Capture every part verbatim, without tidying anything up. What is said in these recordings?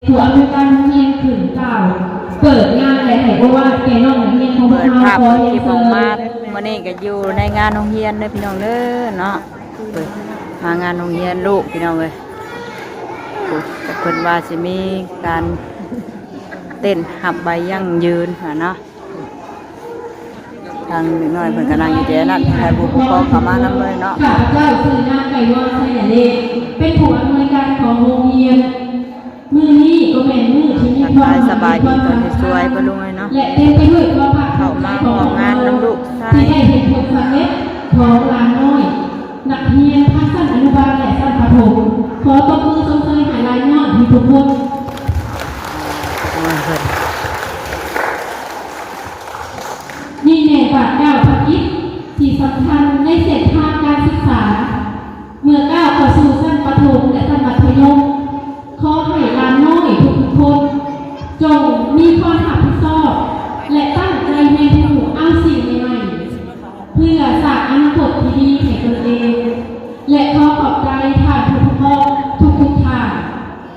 ผู้อำนวยการโรงเรียนขึ้นกล่าวเปิดงานและให้โอวาทแก่น้องนักเรียนของพวกเรา ขอเรียนเชิญ มื้อนี้ก็อยู่ในงานโรงเรียนเด้อพี่น้องเด้อเนาะ มางานโรงเรียนลูกพี่น้องเอ้ย โอ้ย แต่เพิ่นว่าสิมีการเต้นรับใบยั่งยืนหั้นเนาะ ทางเด็กน้อยเพิ่นกำลังอยู่แถวนั้น ให้ผู้ปกครองเข้ามานำเลยเนาะ ข้าพเจ้าชื่อนางไก่วอน ชัยเดช เป็นผู้อำนวยการของโรงเรียน มื้อนี้ก็แม่นมื้อที่มีความหมาย ทักทายสบายดีตอนสวยๆ ป้าลุงเอ้ยเนาะ และเต็มไปด้วยความภาคภูมิใจของพวกเรา เข้ามาร่วมงานนำลูกชาย ที่ได้เห็นผลสำเร็จของหลานน้อย นักเรียนทั้งชั้นอนุบาลและชั้นประถม ขอตบมือชมเชยให้หลานน้อยทุกๆ คน นี่แม่นบาดก้าวผกิจที่สำคัญในเส้นทางการศึกษา เมื่อก้าวเข้าสู่ชั้นประถมและชั้นมัธยม ขอให้หลานน้อยทุกๆ คน จงมีความรับผิดชอบ และตั้งใจเรียนรู้เอาสิ่งใหม่ๆ เพื่อสร้างอนาคตที่ดีให้ตนเอง และขอขอบใจท่านผู้ปกครองทุกๆ ท่าน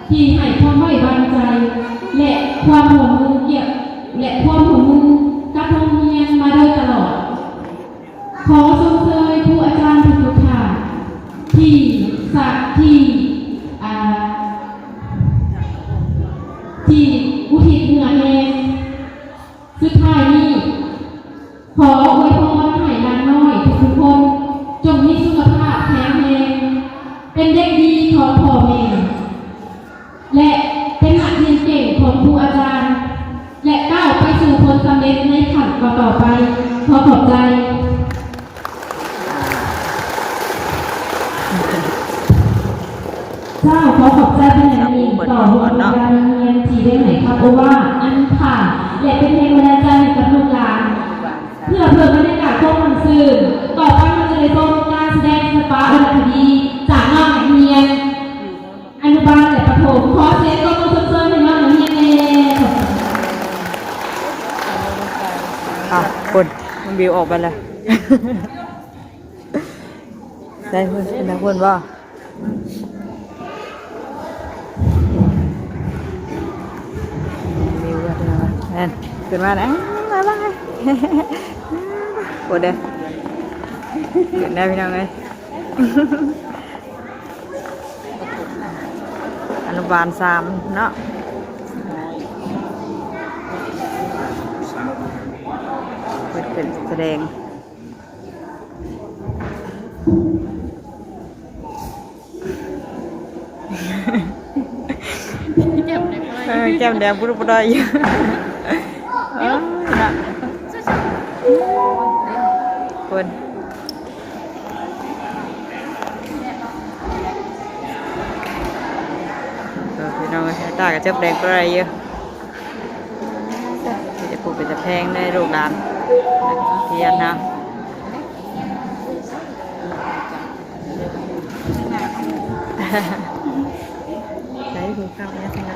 ที่ให้ความไว้วางใจ และความร่วมมือเกี่ยว และความร่วมมือกับโรงเรียนมาโดยตลอด ขอชมเชยครูอาจารย์ทุกๆ ท่าน ที่สะ ที่ อ่า ที่อุทิศเหงื่อแรง สุดท้ายนี้ ขออวยพรให้หลานน้อยทุกๆ คน จงมีสุขภาพแข็งแรง เป็นเด็กดีของพ่อแม่ และเป็นนักเรียนเก่งของครูอาจารย์ และก้าวไปสู่ผลสำเร็จในขั้นต่อๆ ไป ขอขอบใจ เจ้า ขอขอบใจเป็นอย่างยิ่งต่อผู้อำนวยการโรงเรียนที่ได้ให้คำโอวาทอันมีค่า และเป็นแรงบันดาลใจให้กับลูกหลาน เพื่อเพิ่มบรรยากาศความม่วนซื่น ต่อไปเราจะได้ชมการแสดงศิลปะวรรณคดีจากน้องนักเรียนอนุบาลและประถม ขอเสียงตบมือชมเชยให้น้องนักเรียนแน่ อ่ะ คุณ น้องบิวออกไปเลย ได้เพิ่น เป็นนักเพิ่นบ่ นั่น ขึ้นมาแล้ว บ๊ายบาย โอ้เด้อ ขึ้นได้พี่น้องเอ้ย อนุบาลสามเนาะ เพิ่นเป็นแสดง เออ แก้มแดงปุดปุดอยู่ เออ นะ คน เออ พี่น้องเอ้ย ตากับเจ็บแดงปุดอยู่ จะปลูกเป็นตะแพงได้ลูกหลาน เพียนนะ ใช้หูฟังเนี่ยสงัด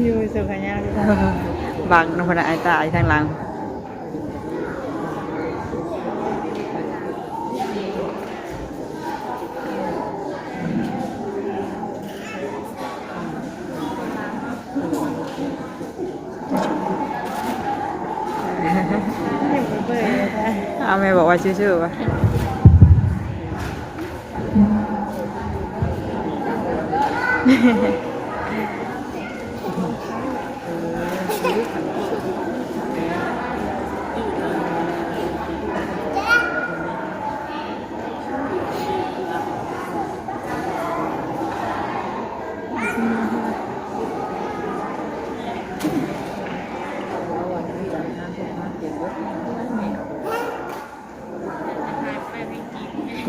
อยู่สุขยาก บังนพนะไอตาไอทางหลัง เอาแม่บอกว่าสู้ๆวะ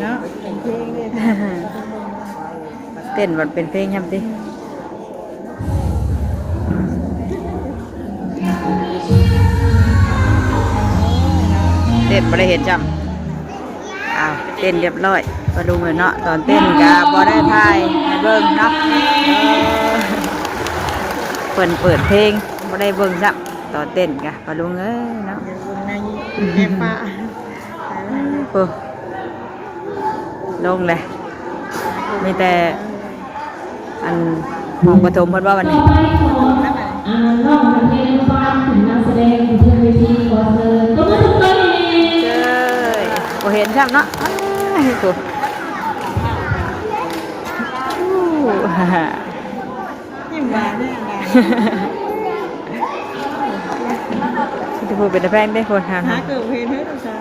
เนาะ เป็นเพลงเลย เต้นมันเป็นเพลงยำติ เต้นบ่ได้เห็นจ้ำ อ้าว เต้นเรียบร้อย ป้าลุงเอ้ยเนาะ ตอนเต้นก็บ่ได้ถ่ายให้เบิ่งเนาะ เออ เพิ่นเปิดเพลง บ่ได้เบิ่งซ้ำ ต่อเต้นกะปะลุงเอ้ยเนาะ เดี๋ยวเบิ่งในแอปป้า โอ้ ลงเลย มีแต่ อัน ของปฐมเพิ่นว่าวันนี้ ต่อไปขอ อ่า น้องประเทศบ้านถึงนักแสดงอยู่บนเวที ขอเชิญ ตบมือทุกคนเลย เจ้ย บ่เห็นซ้ำเนาะ อ้าย โอ้ ยิ้มหวานเนี่ยนะ จะพูดเป็นตาแพงได้คนทาง หาเกิดเพลงให้ดูซะ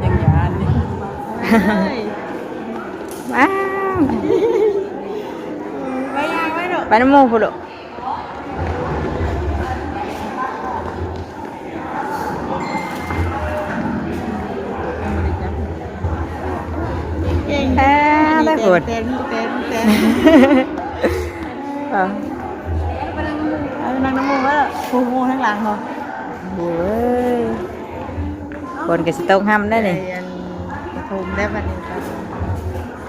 ยังยานนี่ เฮ้ย ว้าว ไปยังไม่หรอก ไปน้ำหมู่พุ้นลูก เก่ง แท้ แท้ แท้ โหด แท้ แท้ แท้ อ่ะ เอานั่งน้ำหมู่ว่า ผู้หมู่ข้างหลังเหรอ โอ้ย ฝนก็สิตกห่ำได้นี่ เรียนประถมได้บัดนี้ครับ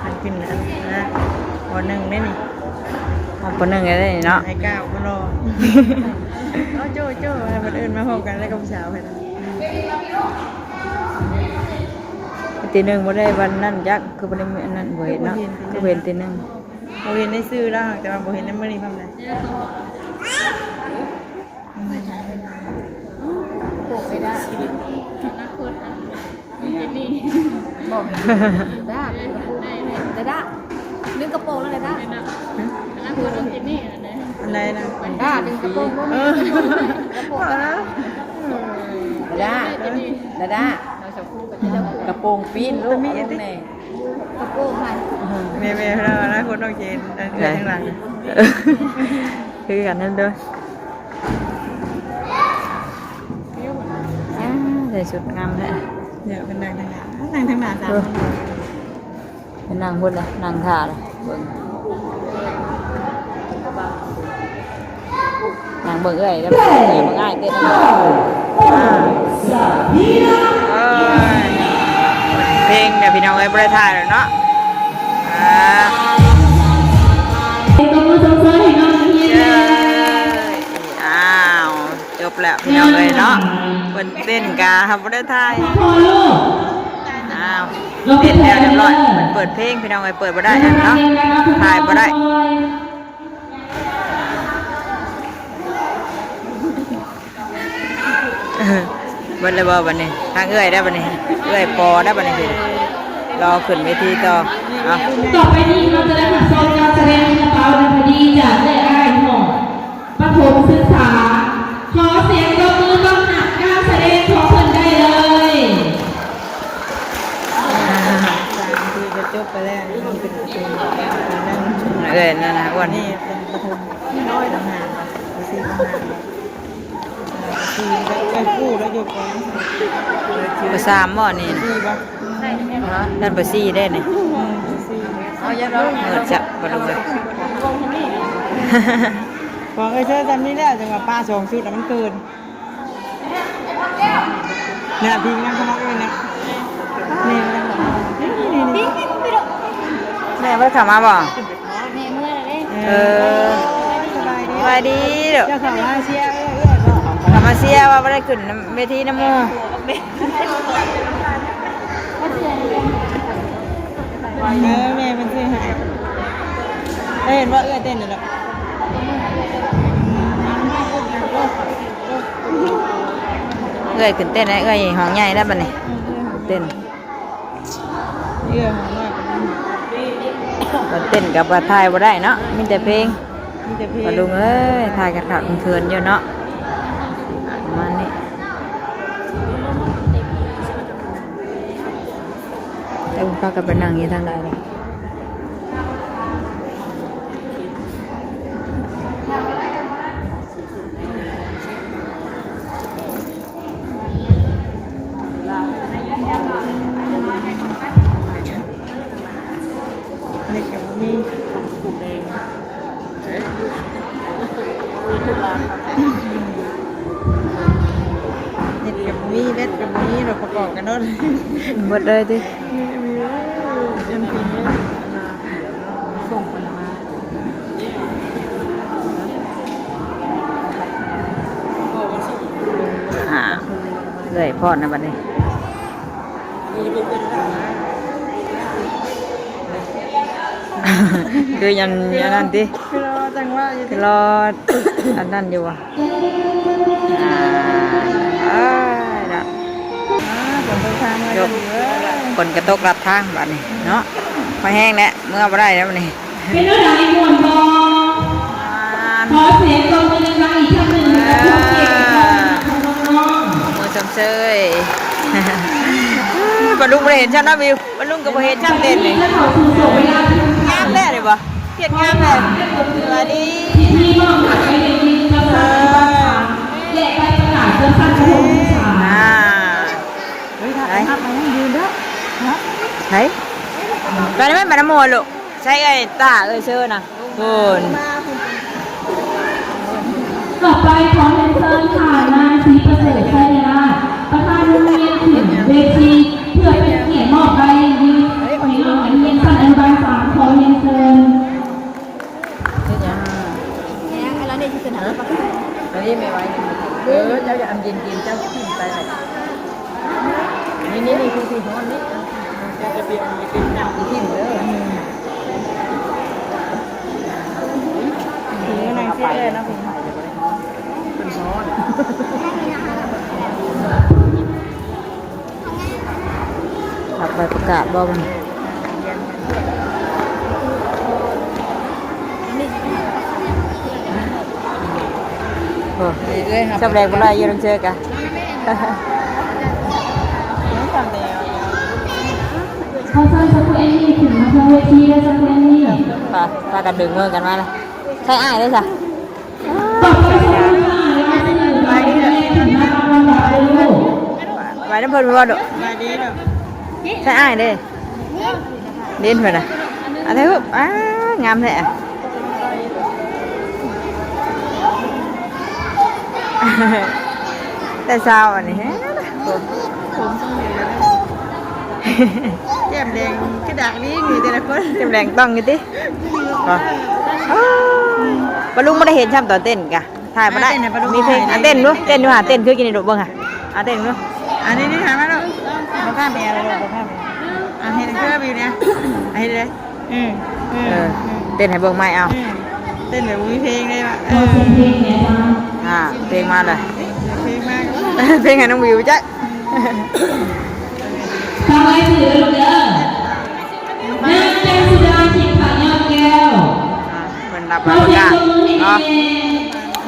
มันขึ้นนะ นะ ป.หนึ่ง ได้นี่ เอา ป.หนึ่ง ได้นี่เนาะ ให้ก้าวก็รอ เอาโจ้ โจ้ ให้มันเอิ้นมาพร้อมกันแล้วกับสาวให้นะ ตีหนึ่งบ่ได้วันนั้นจัก คือบ่ได้มื้ออันนั้นบ่เห็นเนาะ คือบ่เห็นตีหนึ่ง บ่เห็นในชื่อแล้ว แต่ว่าบ่เห็นในมื้อนี้พร้อมนะ ปลูกไม่ได้ บอกด้า ดึงกระโปรง ดาด้า ดึงกระโปรงแล้วนะด้า อันใดนะ ด้า ดึงกระโปรง เออ กระโปรง พอแล้ว ดาด้า ดาด้า กระโปรงปิ้นลูก เอาลงแน่ กระโปรงค่ะ แม่ๆ เราอนาคตน้องเจน อันเอื้อยข้างหลัง คือกันนั่นเด้อ อ่า ใส่ชุดงามแท้ เดี๋ยวเป็นนางทางหน้า นางทางหน้าสามคน ไปนั่งพุ้นเลย นั่งท่าเลย เบิ่ง นั่งเบิ่งเอื้อย แล้วเบิ่งเอื้อย เบิ่งอ้ายเต้นนำ อ่า เอ้ย เพลงเนี่ยพี่น้องเอ้ย บ่ได้ถ่ายแล้วเนาะ อ่า ตบมือส่งเสริมให้น้องเฮีย เย้ อ้าว จบแล้วพี่น้องเอ้ยเนาะ เพิ่นเต้นกะบ่ได้ถ่าย พอลูก อ้าว เต้นแล้วเรียบร้อย เพิ่นเปิดเพลงพี่น้องเอ้ย เปิดบ่ได้เนาะ ถ่ายบ่ได้ เบิดแล้วบ่บัดนี้ ทางเอื้อยได้บัดนี้ เอื้อยปอได้บัดนี้ รอขึ้นเวทีต่อ เอา ต่อไปนี้เราจะได้มาชมการแสดงศิลปะวรรณคดีจากเอื้อยอ้ายของประถมศึกษา ขอเสียงตบมือต้อนรับการแสดงของเพิ่นได้เลย สามทีก็จบไปแล้ว มันเป็นประตู เอ้ย นั่นนะ อ้วน นี่เป็นประถม น้อยต่างหาก สี่ต่างหาก สี่เป็นคู่แล้วอยู่ก่อน ป.สาม บ่นี่นะ สี่บ่ นั่น ป.สี่ ได้นี่ อืม สี่ เอาอย่าร้อง มืดจักบ่รู้เลย บอกเอ้ย เธอจำนี่แล้ว จังหวะปลาสองชุดอะมันเกิน เนี่ย พิงนั่งข้างนอกด้วยนะ นี่ นี่ นี่ นี่ แม่บ่ได้เข้ามาบ่ แม่เมื่อยแล้วเด้ เออ สบายดี สบายดีเด้อ เจ้าเข้ามาเชียร์เอื้อยๆ บ่ เข้ามาเชียร์ว่าบ่ได้ขึ้นเวทีนำหมู่ เออ แม่เพิ่นซื้อให้ เอ้ย เห็นว่าเอื้อยเต้นอยู่แล้ว เอื้อยขึ้นเต้นนะ เอื้อยห้องใหญ่แล้วบัดนี้ เต้น เอื้อยห้องน้อย บัดเต้นกับบัดถ่ายบ่ได้เนาะ มีแต่เพลง มีแต่เพลง ปะลุงเอ้ย ถ่ายกันคักเขินๆ อยู่เนาะ ประมาณนี้ แต่พากันไปนั่งอยู่ทางใดเลย เล็กกับมี ผูกแดง เอ๊ะ มีทุกร้านครับ กันเนาะ หมดเลยติ มี มี เออ เตรียมกินเลย ส่งผลไม้ อ่า เอื้อยพอนะบัดนี้ คือยัง ยังนั่นติ คือรอจังหวะอยู่ติ คือรออันนั้นอยู่วะ อ่า เอ้ยเนาะ อ่า ฝนตกทางมา เดี๋ยว กันเด้อ ฝนกระตกลัดทางบัดนี้เนาะ มาแห้งแล้ว เมื่อบ่ได้แล้วบัดนี้ เป็นเท่าไหร่ม่วนบ่ อ่า ขอเสียงตบมือดังๆอีกครั้งหนึ่งนะครับ พวกเก่งของน้องๆ มือชมเชย บรรลุบ่ได้เห็นชัดนะวิว บรรลุก็บ่เห็นชัดเด่นเลย และเขาสู่โสเวลาที่ งามแท้เลยบ่ เฮ็ดงามแท้ สวัสดี ที่พี่มอบหมายให้เด็กๆกำลังปฏิบัติธรรมและไปประกาศเพื่อสร้างพระองค์ศาสนา อ่า เฮ้ย ถ้าไป ไป นับไปให้ยืนเด้อ ครับ ไหน ไปได้ไหม ไปน้ำโมลูก ใช่เอ้ยตาเอ้ยเชิญนะ คุณ ต่อไปขอเรียนเชิญค่ะ นางศรีประเสริฐ ชัยราช ประธานโรงเรียนขึ้นเวที เพื่อเป็นเกียรติมอบใบยืนให้น้องนักเรียนชั้นอนุบาลสาม ขอเรียนเชิญ เฮ็ดหยัง เนี่ย อันนั้นเนี่ยที่เป็นหา อันนี้ไม่ไหว เออ เจ้าอย่าอันเย็นๆ เจ้ากินไปเลย นี่ นี่ นี่ คือที่ฮ้อนนี่ เจ้าจะเปลี่ยนเป็นน้ำที่กินเด้อ อืม ถือหนังสือเลยนะพี่ เป็นฮ้อน รับใบประกาศบ่มัน โอ้ เอ้ย ชอบแรงบ่ได้อยู่นำเจอกะ ขอเชิญสักครู่แอนนี่ขึ้นมาทางเวทีได้สักครู่แอนนี่ พา พากันดึงมือกันมาเลย ใช่อ้ายเด้อจ้ะ ไปน้ำเพิ่นบ่ดอก ไปดีดอก ใช่อ้ายเด้ เด่นเพิ่นน่ะ อะไรฮู้ อ้า งามแท้อะ แต่เช้าอันนี้ ผมทรงเดียวกัน แก้มแดงคือดากลิงนี่แต่ละคน แก้มแดงต้องอยู่ติ บ่ อ้าว บ่ลุงบ่ได้เห็นช่ำตอนเต้นกะ ถ่ายบ่ได้ อ่ะเต้นให้บ่ลุง มีเพลง ถ่าย อ่ะเต้นดู เต้นดูหา เต้นคือกินในดอกเบิ่งค่ะ อ่ะเต้นดู อันนี้นี่หามาลูก บ่ข้ามแอร์เลย บ่ข้ามแอร์ อ่ะเห็นเครื่องบินเนี่ย อ่ะเห็นเลย อืม เออ อืม เต้นให้เบิ่งใหม่เอา อืม เต้นแบบบ่มีเพลงเลยว่ะ เออ อ่า เพลงมาเลย เพลงมา เพลงให้น้องวิวจ้ะ ฟังไว้ถือลูกเด้อ นางจันสุดา สิงหายอดแก้ว อ่า เพิ่นรับประกาศเนาะ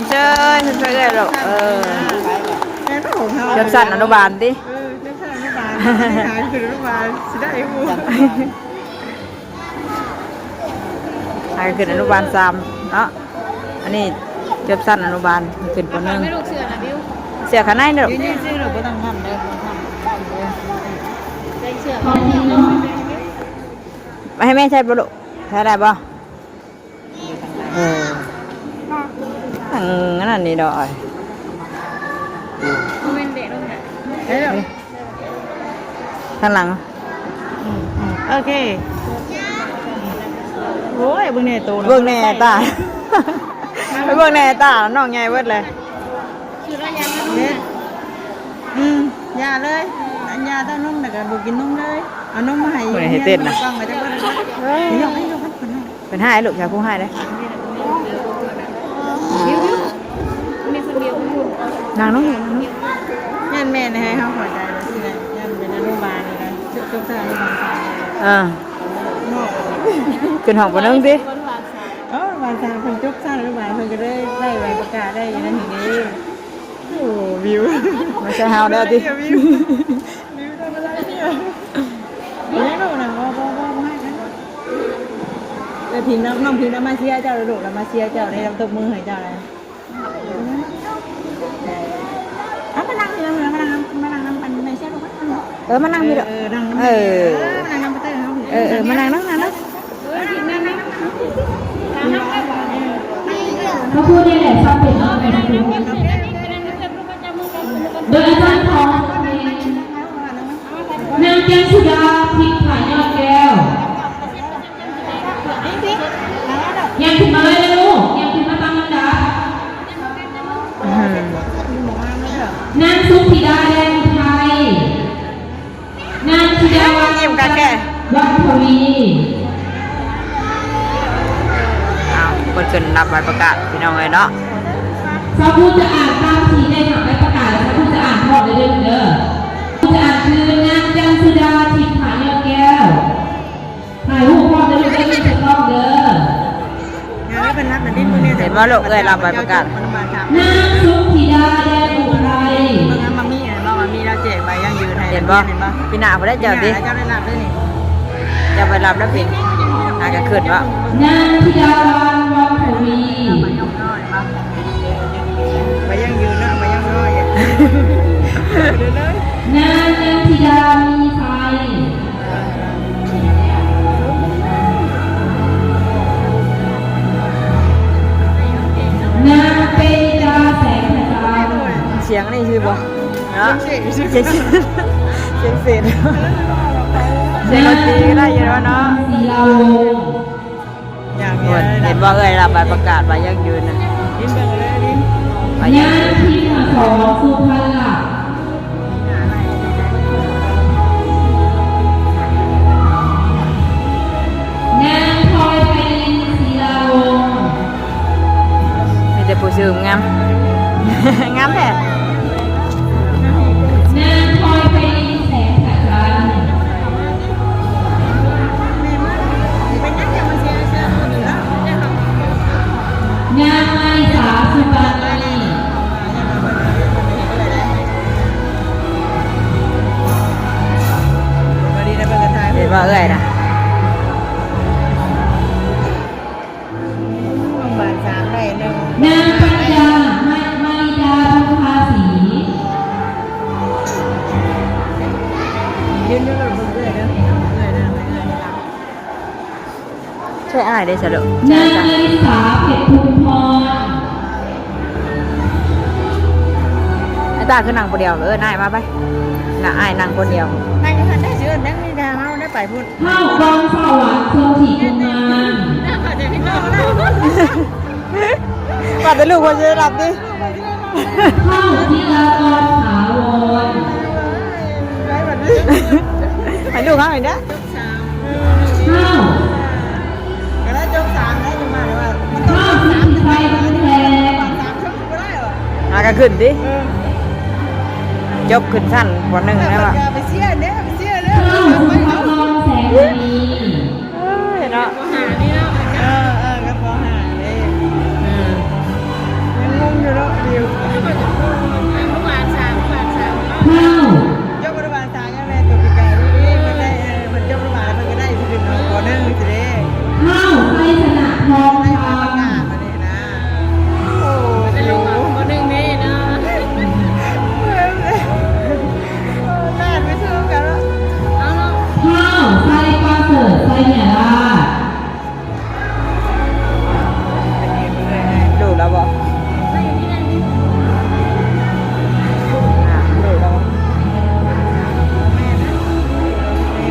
เชิญ เชิญเลยลูก เออ เจ้าสั้นอนุบาลติ เออ เจ้าสั้นอนุบาล หาคืออนุบาล สิได้บ่ อันนี้ขึ้นอนุบาลสามเนาะ อันนี้จบชั้นอนุบาล ขึ้น ป.หนึ่ง ไม่ลูกเสือนะบิว เสือข้างในเด้อ ยืนยืนซื่อหรือบ่ต้องทำเด้อ บ่ต้องทำ ได้เสือ มาให้แม่ใช้บ่ลูก ใช้ได้บ่ เออ อันนั้นนี่ดอย มันเป็นเด็กลงนะ เอ้ย ข้างหลัง อืม อืม โอเค โอ้ย เบิ่งแน่โตนะ เบิ่งแน่ตา ไปเบิ่งแน่ตา น้องใหญ่เบิดเลย เนี่ย อืม อย่าเลย อันยาเต้านมน่ะก็บ่กินนมเลย เอานมมาให้ เพิ่นให้เต้นนะ ต้องมาจักเบิ่ง เฮ้ย เดี๋ยวให้ลูกให้คนให้ เป็นห้าลูกชาวผู้ห้าเลย นางน้องหญิงนางน้อง ย่านแม่นให้เฮาเข้าใจว่าสิได้ ย่านเป็นอนุบาลนี่นะ จบ จบจากอนุบาลสาม อ่า เนาะ ขึ้นห้อง ป.หนึ่ง สิ เออ อนุบาลสาม เพิ่นจบชั้นอนุบาล เพิ่นก็ได้ ได้ใบประกาศ ได้อย่างนั้นนี่เด้ โอ้ วิว มาใช้เฮาแล้วติ วิว วิวทำอะไรเนี่ย เดี๋ยวลูกนะ บ่ บ่ บ่ บ่ให้นะ เออ พิงน้อง น้องพิงน้องมาเชียร์เจ้าเลยลูก แล้วมาเชียร์เจ้าได้ ตบมือให้เจ้าเลย เอามานั่งนี่นะ มานั่ง มานั่งนำกันในเชียร์ลูกนะ เออ มานั่งนี่เด้อ เออ นั่งนำ เออ เออ มานั่งนำไปเตอร์เขา เออ เออ มานั่ง นั่ง นั่ง นั่ง เขาพูดนี่แหละ ชอบเปลี่ยนนามสกุล โดยอาจารย์ขอ แก้มสุดา ทิพย์ผายอดแก้ว ยังขึ้นมาเลยนะลูก ยังขึ้นมาตามลำดับ อืม นางสุธิดา แดงอุทัย นางธิดาวัน ยิ้มกันแค่ วัฒวี อ้าว เพิ่นขึ้นรับใบประกาศพี่น้องเอ้ยเนาะ สาวผู้จะอ่านตามที่ได้ทำใบประกาศ สาวผู้จะอ่านพร้อมเด้อเด้อ ผู้จะอ่านคือนางจันสุดา ทิพย์ผายอดแก้ว ถ่ายรูปพร้อมเด้อเด้อ เด้อ เด้อ เด้อ เห็นบ่ลูก เอ้ยรับใบประกาศ นางสุธิดา แดงอุทัย เบิ่งนะ มามีเห็นบ่ มามีแล้วแจกใบยั่งยืนให้ เห็นบ่ เห็นบ่ ปีหน้าบ่ได้เจ้าติ ปีหน้าเจ้าได้รับด้วยนี่ เจ้าไปรับแล้วเป็น หากันขึ้นบ่ นางธิดาวัน วัฒวี ใบยั่งยืนนะ ใบยั่งน้อยอะ เดี๋ยวเลย นางนันทิดา มีชัย นางเปนิดา แสงพระจันทร์ เสียงนี่คือบ่ เนาะ เสียงเศษ เสียงเศษ เสียงดนตรีก็ได้อยู่แล้วเนาะ ศิลาวงศ์ อย่างเดียว เห็นบ่เอ้ย รับใบประกาศใบยั่งยืนนะ ลิ้นเบิ่งเลยลิ้น ใบยั่งยืน นางพิมพ์สอน สุพรรณหลัก นางพลอยไพริน ศิลาวงศ์ มีแต่ผู้ชื่องาม งามแท้ นางพลอยไพริน แสงผะจันทร์ นางไมสา สุปานี เห็นบ่เอ้ยนะ โรงพยาบาลสามได้หนึ่ง นางปัญญา มา มาริดา บุญภาษี ยืนอยู่กับเพื่อนเด้อ เพื่อนเด้อ เพื่อนเด้อ ช่วยอ้ายได้สะดวก นางนาริสา เพชรภูมิพร ไอ้ตาคือนั่งคนเดียว เออ นายมาไป น่ะ อ้ายนั่งคนเดียว นั่งอยู่หั่นได้สิ เอิ้นนั่งนี่ดาเฮาได้ไปพุ้น เฮากองสวรรค์ ชนธิกุมาร น่าเข้าใจผิดแล้ว ว่าแต่ลูกคนจะได้รับดิ เฮาจิรากร ถาวร ได้บัดนี้ ให้ลูกเฮาอีกเด้อ เฮา ก็ได้จบสามได้อยู่มาเลยว่า เฮาสิไปโรงแรม สามช่วงก็ได้เหรอ หากันขึ้นดิ เออ จบขึ้นชั้น ป.หนึ่ง แล้วอะ ไปเชียร์เนี่ย ไปเชียร์เนี่ย เฮาสุภากร แสงมณี เอ้ยเนาะ ป.ห้านี่เนาะ เออ เออ ก็ ป.ห้า เลย อืม ยังงงอยู่เนาะ ดิว เมื่อวานสาม เมื่อวานสาม เฮา จบอนุบาลสามยังแม่ตัวปีกายนี่ มันได้ เออ มันจบอนุบาลแล้วมันก็ได้ที่หนึ่งเนาะ ป.หนึ่งสิเด้ เฮา ไซชนะ ทองคำ ได้มาประกาศมาเลยนะ โอ้ จะลงมา ป.หนึ่ง นี่เนาะ เออ ลาดไม่สู้กันแล้ว เอาเนาะ เฮา ไซประเสริฐ ไซเนี่ยราช ดูแล้วบ่ อ่ะ ดูแล้วบ่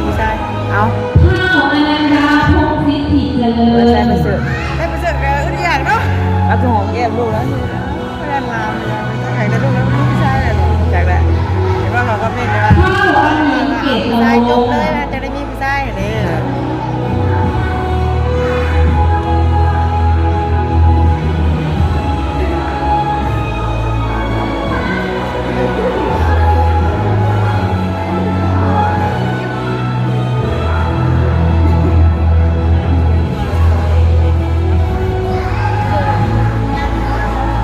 ผู้ชาย เอา เฮา อนันดา พงษ์สิทธิเจริญ เออ ใส่ไปเสิร์ฟ ใส่ไปเสิร์ฟกับอุทยานเนาะ เอาคือหอมแก้มลูกแล้ว เพื่อนลาวเนี่ย อยากได้ลูกแล้วลูกผู้ชายเลยเหรอ อยากได้ เห็นว่าเขาก็เป็นเลยว่า เฮา อันนี้เกต ผู้ชายจบเลยนะ จะได้มีผู้ชายเนี่ย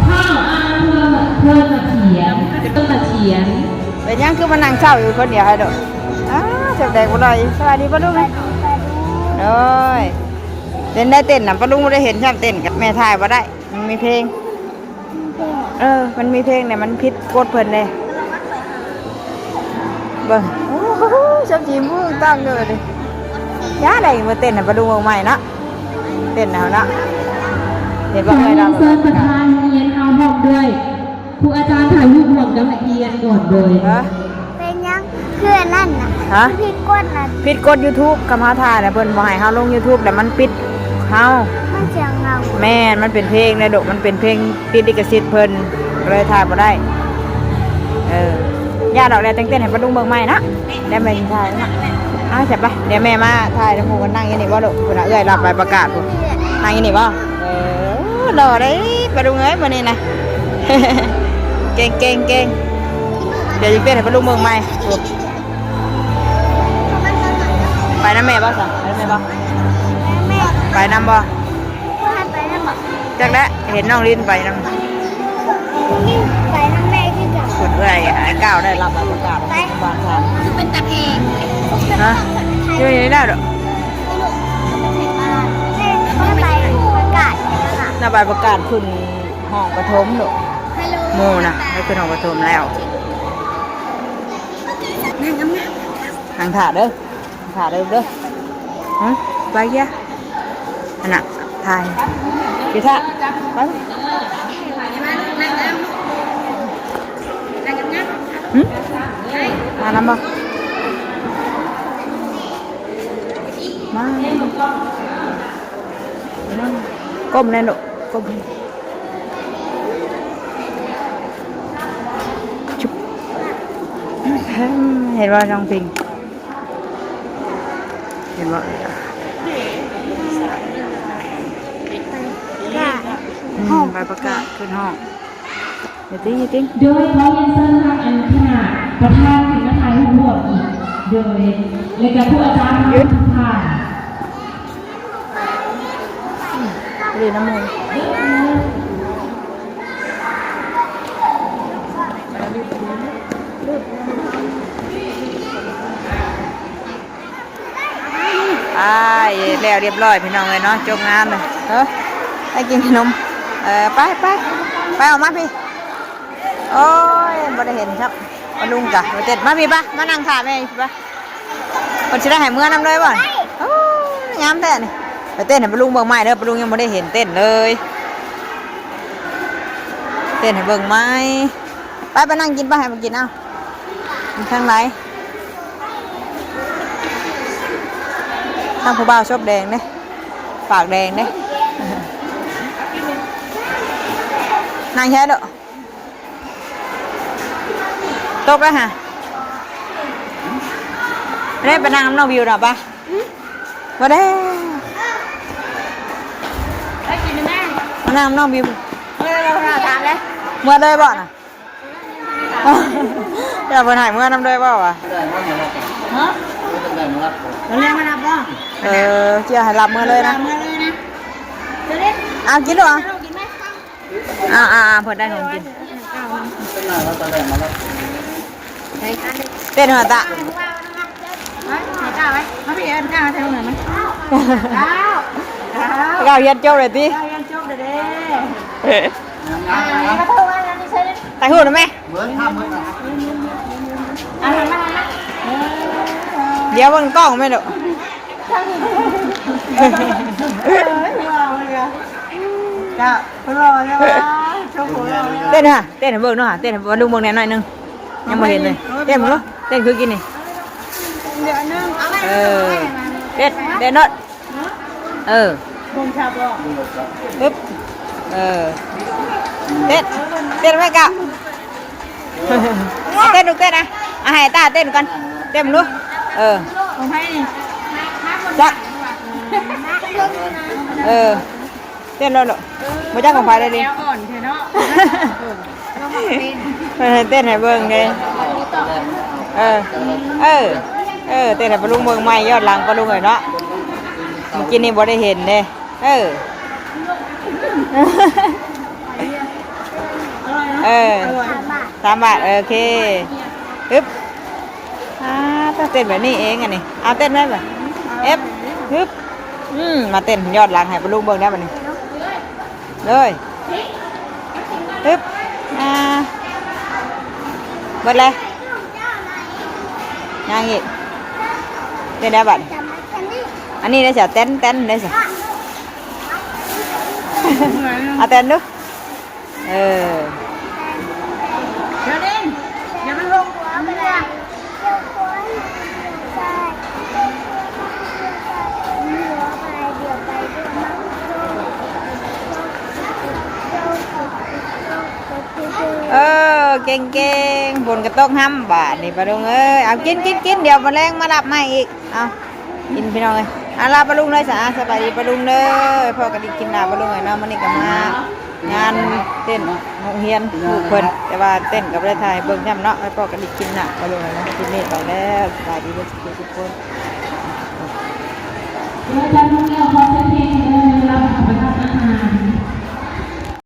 ข้าวอ้างเพิ่ม เพิ่มมาเขียน เพิ่มมาเขียน เป็นหยังคือมานั่งเศร้าอยู่คนเดียวให้โดด อ้า เจ็บแดงบ่ลอย สวัสดีป้าลุงนะ โอ้ย เต้นได้เต้นนะ ป้าลุงบ่ได้เห็นซ้ำ เต้นกับแม่ถ่ายบ่ได้ มันมีเพลง เออ มันมีเพลงเนี่ย มันผิดกฎเพิ่นเด้ เบิ่ง โอ้โห ชอบจีบผู้ตั้งเลยดิ ย่าได้มาเต้นน่ะ ป้าลุงวงใหม่เนาะ เต้นเอาเนาะ เห็นบ่ ขอ เอ้ย เรียนเชิญประธานโรงเรียนเอาพร้อมด้วย ครูอาจารย์ถ่ายรูปรวมกับนักเรียนก่อนเลย ฮะ เป็นหยัง คืออันนั้นน่ะ ฮะ ที่กดน่ะ ผิดกฎ YouTube กำเฮาถ่ายน่ะ เพิ่นบ่ให้เฮาลง YouTube แล้วมันปิดเฮา มันเสียงเงา แม่น มันเป็นเพลงนะลูก มันเป็นเพลงติดลิขสิทธิ์เพิ่น ก็เลยถ่ายบ่ได้ เออ ย่าดอก แล้วแต่งเต้นให้ป้าลุงเบิ่งใหม่เนาะ แล้วแม่สิถ่ายเนาะ เอา ใช่ปะ เดี๋ยวแม่มาถ่ายนำหมู่กัน นั่งอยู่นี่บ่ลูก พุ้นน่ะ เอื้อยรับใบประกาศพุ้น นั่งอยู่นี่บ่ เออ หล่อเด้ป้าลุงเอ้ย มื้อนี้นะ เก่ง เก่ง เก่ง เดี๋ยวสิเต้นให้ป้าลุงเบิ่งใหม่ ไปนำแม่บ่ซะ ไปนำแม่บ่ แม่ ไปนำบ่ ไปนำบ่ จักแหละ เห็นน้องลินไปนำ ไปนำแม่คือกัน พุ้นเอื้อย อ้ายก้าวได้รับใบประกาศ ไป บ้านท่าน คือเป็นตาแพง ฮะ อยู่นี่แล้วเด้อ แม่ เขาไปประกาศแล้วล่ะ หน้าใบประกาศพุ้นห้องประถมเด้อ ฮัลโหล หมู่น่ะ ได้ขึ้นห้องประถมแล้ว นั่งถ่าเด้อ ถ่าเด้อเด้อ หึ ไปเยียะ อันน่ะ ถ่าย ไปถ่า ไป หึ มานำบ่ มา ก้มแน่ลูก ก้ม จุ๊บ เห็นบ่น้องพิง เห็นบ่ อืม ใบประกาศขึ้นห้อง เดี๋ยวติ๊ง เดี๋ยวติ๊ง โดยขอเรียนเชิญทางอันคณะประธานคณะถ่ายรูปร่วมอีก โดย และก็ผู้อาจารย์ทุกท่าน เรียนน้ำมัน อ่า แล้วเรียบร้อยพี่น้องเอ้ยเนาะ จบงานเลย เออ ให้กินขนม เออ ไป ไป ไป ออกมาพี่ โอ้ย บ่ได้เห็นครับ ป้าลุงกะ มาเต้น มาพี่ปะ มานั่งถ่าแม่พี่ปะ เพิ่นสิได้ให้เมือนำเลยบ่ โอ้ย งามแท้นี่ ไปเต้นให้ป้าลุงเบิ่งใหม่เด้อ ป้าลุงยังบ่ได้เห็นเต้นเลย เต้นให้เบิ่งใหม่ ไป ไปนั่งกิน ไป ให้มันกิน เอ้า มันทางไหน ทางผู้บ่าวศพแดงเด้ ปากแดงเด้ นั่งแค่เด้อ ตกแล้วฮะ ได้ไปนั่งน้ำน้องวิวหน่อยปะ บ่ได้ ไปกินแม่ มานั่งน้ำน้องวิว เออ เราถามเลย เมื่อเลยบ่น่ะ อย่าเพิ่นให้เมือนำเลยบ่วะ ฮะ เราเรียกมารับบ่ เออ เจียให้รับเมือเลยนะ เมือเลยนะ เอากินดูอ่ะ กินไหม อ่าอ่าอ่า เพิ่นได้ของกิน เต้นหัวตะ มาพี่เอิ้นข้าวมาทางไหนไหม ข้าว ข้าวเฮียนจบเลยติ ข้าวเฮียนจบเลยเด้ อ่า นี่มาเถอะว่าอันนี้ใช่ไหม ไปหูหน่อยไหม เมืองท่าเมืองอ่ะ อ่ะ หันมา หันมา เดี๋ยวเบิ่งกล้องไหมลูก เออ เออ เออ จ้ะ รอแล้ววะ โชคดี เต้นค่ะ เต้นให้เบิ่งเนาะค่ะ เต้นให้เบิ่งดูเบิ่งแหน่หน่อยหนึ่ง ยังบ่เห็นเลย เต้นเบิ่งดู เต้นคือกินนี่ เดี๋ยวนึง เออ เต้น เต้นเนาะ เออ เบิ่งชาบ่ ปึ๊บ เออ เต้น เต้นไหมก้าว เอาเต้นดู เต้นนะ เอาให้ตาเต้นก่อน เต้นดู เออ ของใครนี่ จ้ะ เออ เต้นแล้วเหรอ บ่จ้างของใครเลยดิ แนวอ่อนเถอะเนาะ เออ เต้นให้เบิ่งเลย เออ เออ เออ เต้นให้ป้าลุงเบิ่งใหม่ ย้อนหลังป้าลุงเลยเนาะ เมื่อกี้นี่บ่ได้เห็นเด้ เออ เออ สามบาท โอเค ปึ๊บ อ่า ต้องเต้นแบบนี้เองอันนี้ เอาเต้นไหมแบบ เอฟ ปึ๊บ อืม มาเต้นย้อนหลังให้ป้าลุงเบิ่งได้บัดนี้ เลย ปึ๊บ อ่า เบิดเลย ยังอีก เต้นได้บัด อันนี้ได้จ้ะ เต้น เต้นได้จ้ะ เอาเต้นดู เออ เดี๋ยวเล่น เดี๋ยวมันลงหัวไปเลย เดี๋ยวหัว เก่งๆ ฝนก็ตกห้ำบาดนี่ป้าลุงเอ้ย เอากินกินกิน เดี๋ยวมาแลงมารับใหม่อีก เอากินพี่น้องเอ้ย เอาลาป้าลุงเลยสา สบายดีป้าลุงเด้อ พ้อกันอีกคลิปหน้าป้าลุงเอ้ยเนาะ มื้อนี้ก็มางานเต้นโรงเรียนลูกเพิ่น แต่ว่าเต้นก็บ่ได้ถ่ายเบิ่งซ้ำเนาะ ไว้พ้อกันอีกคลิปหน้าป้าลุงเอ้ยเนาะ คลิปนี้ไปแล้ว สบายดีเด้อทุกคน เดี๋ยวอาจารย์ท่องเที่ยวขอเชิญเพลงเดินรับประทานอาหาร